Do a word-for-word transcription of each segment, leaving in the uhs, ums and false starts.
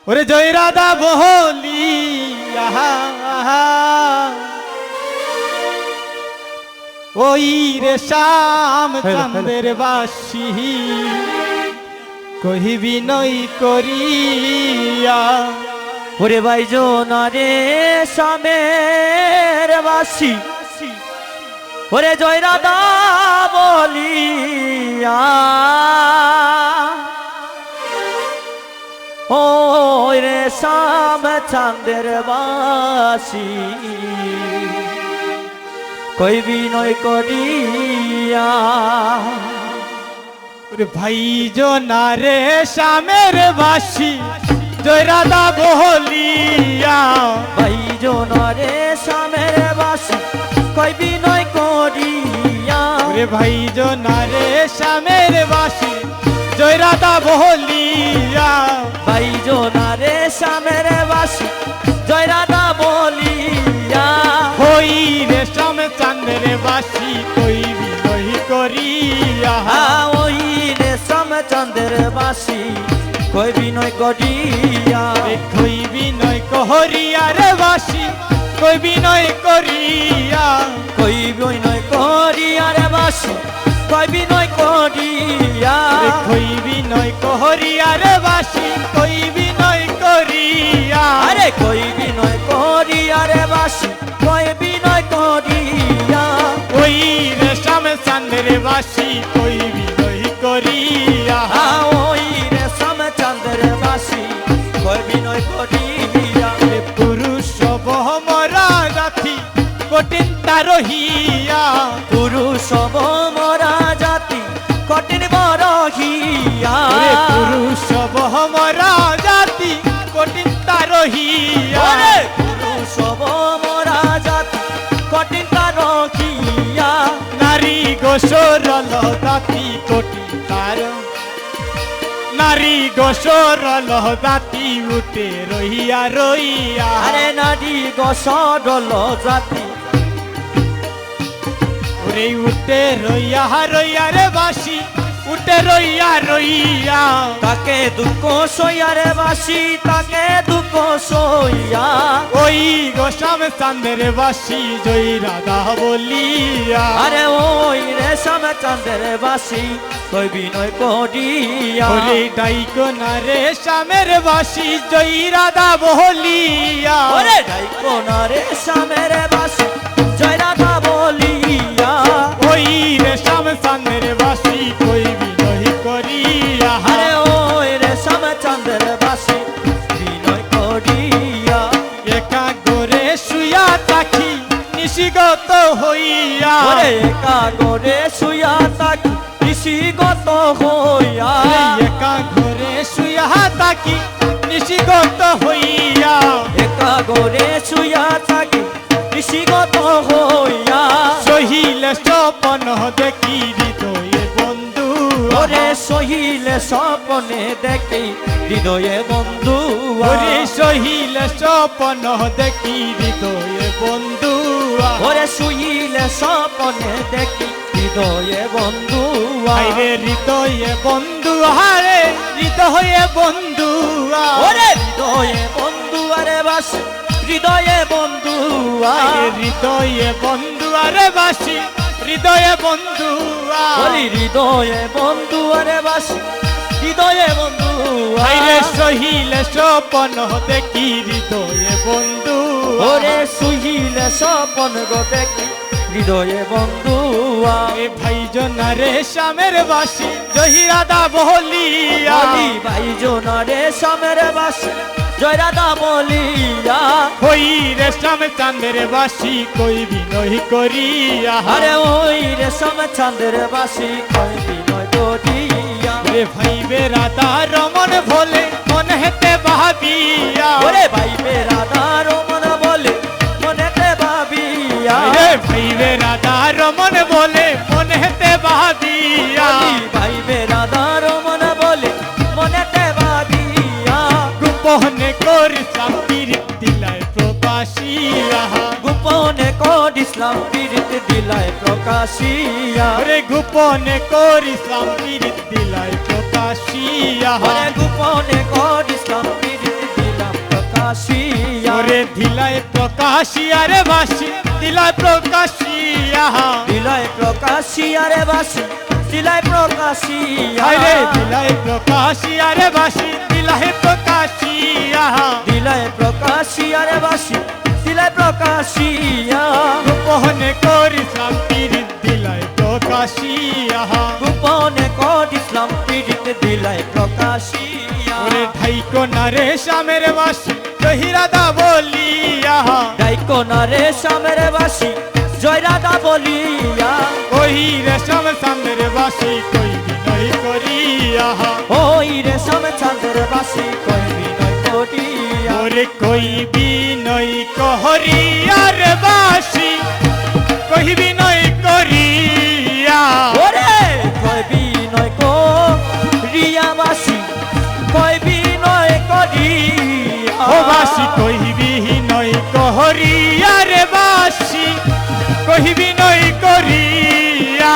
ওরে জয় রাধা বলিয়া, ওই রে শ্যাম চান্দের বাসি, কই বিনয় করিয়া। ওরে ভাই জনা রে শ্যামের বাসি, ওরে জয় রাধা বলিয়া। ওই রে শ্যাম চান্দের বাসি, কই বিনয় করিয়া। ওরে ভাই জনা রে শ্যামের বাসি, জয় রাধা বলিয়া। ভাই জনা রে শ্যামের বাসি, কই বিনয় করিয়া। ওরে ভাই জনা রে শ্যামের বাসি, জয় রাধা বলিয়া। ভাই জনা রে শ্যামের বাসি, জয় রাধা বলিয়া। ওই রে শ্যাম চান্দের বাসি, কই বিনয় করিয়া। আ, ওই রে শ্যাম চান্দের বাসি, কই বিনয় করিয়া। এ কই বিনয় করিয়া রে বাসি, কই বিনয় করিয়া। কই বিনয় করিয়া রে বাসি, কই বিনয় করিয়া। এ কই বিনয় করিয়া রে বাসি, কই বিনয় করিয়া। আরে কই বিনয় করিয়া রে বাসি, কই বিনয় করিয়া। ওই রে শ্যাম চান্দের বাসি, কই বিনয় করিয়া। আ, ওই রে শ্যাম চান্দের বাসি, কই বিনয় করিয়া। এ পুরুষ সব মরা জাতি, কঠিন তার হিয়া। পুরুষ সব মরা জাতি, কঠিন বড় হিয়া। ওরে পুরুষ সব মরা জাতি, কঠিন তার হিয়া। ওরে পুরুষ সব মরা জাতি, কঠিন তার হিয়া। নারী গো সরল জাতি, কঠিন তার। নারী গো সরল জাতি, উঠে রইয়া রইয়া। আরে নারী গো সরল জাতি। ওরে উঠে রইয়া রইয়া রে বাসি, উঠে রইয়া রইয়া। তাকে দুঃখ সইয়া রে বাসি, তাকে দুঃখ সইয়া। ওই গো শ্যাম চান্দের বাসি, জয় রাধা বলিয়া। আরে ওই রে শ্যাম চান্দের বাসি, কই বিনয় করিয়া। ওরে ডাইকো না রে শ্যামের বাসি, জয় রাধা বলিয়া। ওরে ডাইকো না রে শ্যামের বাসি, জয় রাধা বলিয়া। ওই রে শ্যাম চান্দের বাসি, কই বিনয় করিয়া। আরে ওই রে শ্যাম চান্দের বাসি, বিনয় করিয়া। একা ঘরে শুয়া থাকি নিশিগত হইয়া। ওরে একা ঘরে শুয়া থাকি নিশিগত হইয়া। এই একা ঘরে শুয়া থাকি নিশিগত হইয়া। একা ঘরে শুয়া থাকি নিশিগত হইয়া। সহিলে স্বপন দেখি হৃদয়ে বন্ধু। ওরে সহিলে স্বপনে দেখি হৃদয়ে বন্ধু। ওরে সহিলে স্বপন দেখি হৃদয়ে বন্ধু। ওরে সহিলে স্বপনে দেখি হৃদয়ে বন্ধু। হায়রে হৃদয়ে বন্ধু, হায়রে হৃদয়ে বন্ধু। ওরে হৃদয়ে বন্ধু আরে বাসি, হৃদয়ে বন্ধু। হায়রে হৃদয়ে বন্ধু আরে বাসি, হৃদয়ে বন্ধু। বলি হৃদয়ে বন্ধু আরে বাসি, হৃদয়ে বন্ধু। হায়রে সহিলে স্বপন দেখি হৃদয়ে বন্ধু। ওরে সহিলে স্বপন গো দেখি হৃদয়ে বন্ধু। এ ভাই জনা রে শ্যামের বাসি, জয় রাধা বলিয়া। বলি ভাই জনা রে শ্যামের বাসি, জয় রাধা বলিয়া। ওই রে শ্যাম চান্দের বাসি, কই বিনয় করিয়া। আরে ওই রে শ্যাম চান্দের বাসি, কই বিনয় করিয়া। রে ভাই বেরাদার মন বলে মন হেতে ভাবিয়া। ওরে ভাই বেরাদার মন বলে মনেতে ভাবিয়া। রে ভাই বেরাদার মন বলে মন হেতে ভাবিয়া। ওরে ভাই বেরাদার মন বলে মনেতে ভাবিয়া। গোপনে করিসলাম পিরিত দিলায় প্রকাশিয়া। গোপনে করিসলাম পিরিত দিলায় প্রকাশিয়া। ওরে গোপনে করিসলাম পিরিত দিলায় প্রকাশিয়া। ওরে গোপনে করিসলাম পিরিত দিলাই প্রকাশিয়া রে বাঁশি, দিলাই প্রকাশিয়া। দিলাই প্রকাশিয়া রে বাঁশি, দিলাই প্রকাশিয়া। হায় রে, দিলাই প্রকাশিয়া রে বাঁশি, দিলাই প্রকাশিয়া। দিলাই প্রকাশিয়া রে বাঁশি, দিলাই প্রকাশিয়া। গোপনে করিসলাম পিরিত, দিলাই প্রকাশিয়া। গোপনে করিসলাম পিরিত, দিলাই প্রকাশিয়া। ওরে ঢাইকো না রে শ্যামের বাঁশি, জহিরাদা বলিয়া। ঢাইকো না রে শ্যামের বাঁশি, জহিরাদা বলিয়া। কই রে শ্যাম চান্দের বাঁশি, কই বিনয় করিয়া। ওই রে শ্যাম চান্দের বাঁশি, কই বিনয় করিয়া। ওরে কই বিনয় করিয়া রে বাঁশি, কই বিনয় করিয়া। ওরে কই বিনয় করিয়া বাঁশি, কই বিনয় করিয়া। ও বাঁশি কই বিনয় করিয়া রে বাঁশি, কই বিনয় করিয়া।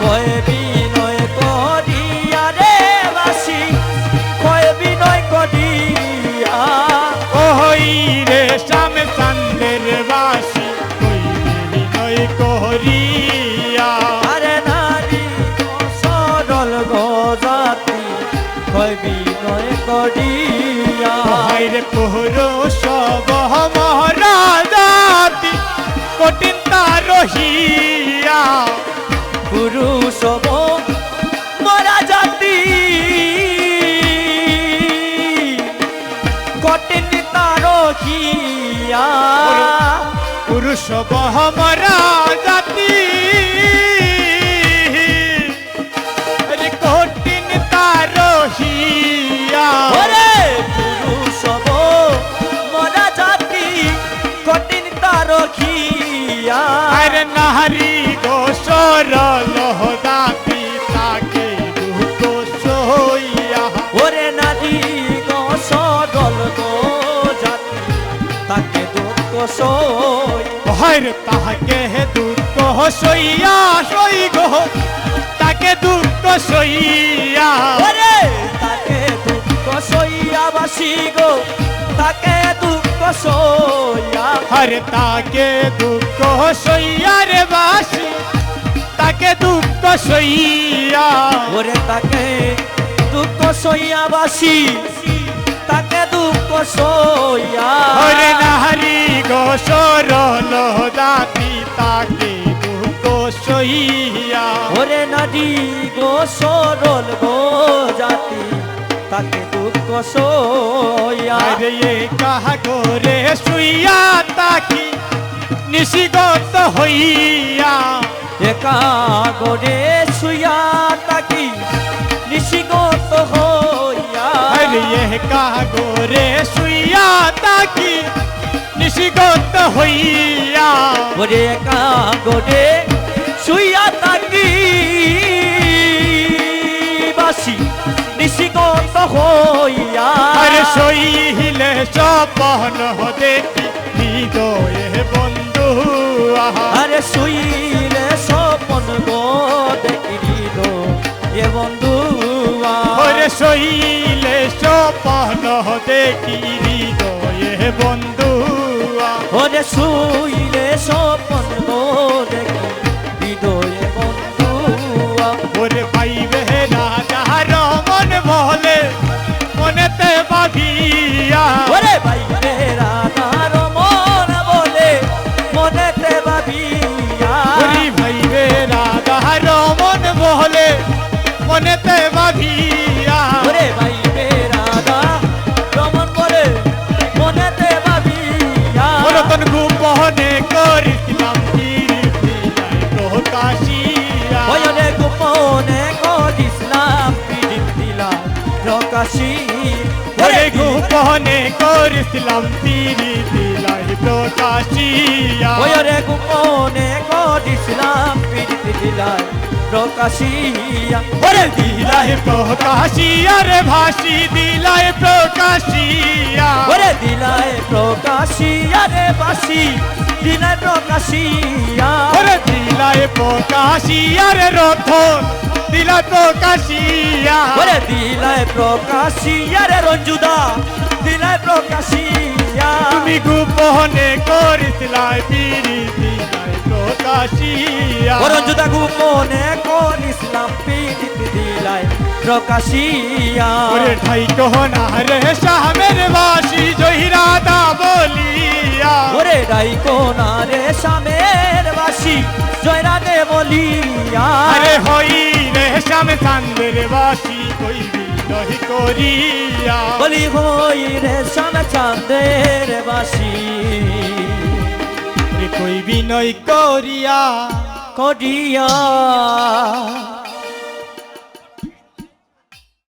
কই বিনয় করিয়া রে বাঁশি, কই বিনয় করিয়া। ওই রে শ্যাম চান্দের বাঁশি, কই বিনয় করিয়া। আরে নারী গো সরল গো জাতি, কই বিনয় করিয়া। হায় রে পুরুষ বহ মরা জাতি, কঠিন তা রহিয়া। পুরুষ বহ মরা জাতি, কঠিন তা রহিয়া। পুরুষ বহ মরা জাতি, আরে কঠিন তা রহিয়া। ওরে পুরুষ বহ মরা জাতি, কঠিন তা রহিয়া। আরে নারী গো সরল জাতি, থাকে দুঃখ সইয়া। ওরে নারী গো সরল গো জাতি, থাকে দুঃখ সই। হায় রে থাকে দুঃখ সইয়া, সই গো, থাকে দুঃখ সইয়া। ওরে থাকে দুঃখ সইয়া বাঁশি গো, থাকে দুঃখ সইয়া। আরে থাকে দুঃখ সইয়া রে বাঁশি, থাকে দুঃখ সইয়া। ওরে থাকে দুঃখ সইয়া বাঁশি, থাকে দুঃখ সইয়া। ওরে নারী গো সরল জাতি, থাকে দুঃখ সইয়া। ওরে নারী গো সরল গো জাতি, থাকে দুঃখ সইয়া। আরে একা ঘরে শুইয়া থাকি নিশিগত হইয়া। একা ঘরে শুইয়া থাকি নিশিগত হইয়া। আরে একা ঘরে শুইয়া থাকি নিশিগত হইয়া। ওরে একা ঘরে শুইয়া থাকি বাঁশি নিশিগত হইয়া। আরে সইলে স্বপ্ন দেখি হৃদয়ে বন্ধু আহা। আরে সইলে স্বপ্ন গো দেখি হৃদয়ে বন্ধু আহা। ওরে সইলে স্বপ্ন দেখি হৃদয়ে বন্ধু আহা। ওরে সইলে স্বপ্ন গো দেখি হৃদয়ে বন্ধু আহা। ওরে ভাইবে রাধা রমন বলে মনেতে ভাবিয়া। ওরে ভাইবে রাধা রমন বলে মনেতে ভাবিয়া। ওরে ভাইবে রাধা রমন বলে মনেতে ভাবিয়া। ওরে ভাইবে রাধা রমন বলে মনেতে ভাবিয়া। ও রতন গোপনে করিসলাম পিরিত দিলাই প্রকাশিয়া। ওরে গোপনে করিসলাম পিরিত দিলাই প্রকাশিয়া। ওরে গোপনে করিসলাম পিরিত দিলাই প্রকাশিয়া। ওরে গোপনে করিসলাম পিরিত দিলাই প্রকাশিয়া। ওরে দিলাই প্রকাশিয়া রে বাঁশি, দিলাই প্রকাশিয়া। ওরে দিলাই প্রকাশিয়া রে বাঁশি, দিলাই প্রকাশিয়া। ওরে দিলাই প্রকাশিয়া রে রতন, দিলাই প্রকাশিয়া। ওরে দিলাই প্রকাশিয়া রে রঞ্জুদা, দিলায় প্রকাশিয়া। তুমি গোপনে করিসলায় পিরিতি দিলায় প্রকাশিয়া। ও রঞ্জুদা গোপনে করিসলাম পিরিতি দিলায় প্রকাশিয়া। ওরে ঠাই কহনা রে শামের বাসি জহিরাদা বলিয়া। ওরে ঠাই কহনা রে শামের বাসি জয়রাদে বলিয়া। আরে হই রে শাম চান্দের বাসি কইবি নহি করিয়া। বলি হই রে শাম চান্দের বাসি। রে কইবি নই করিয়া। করিয়া।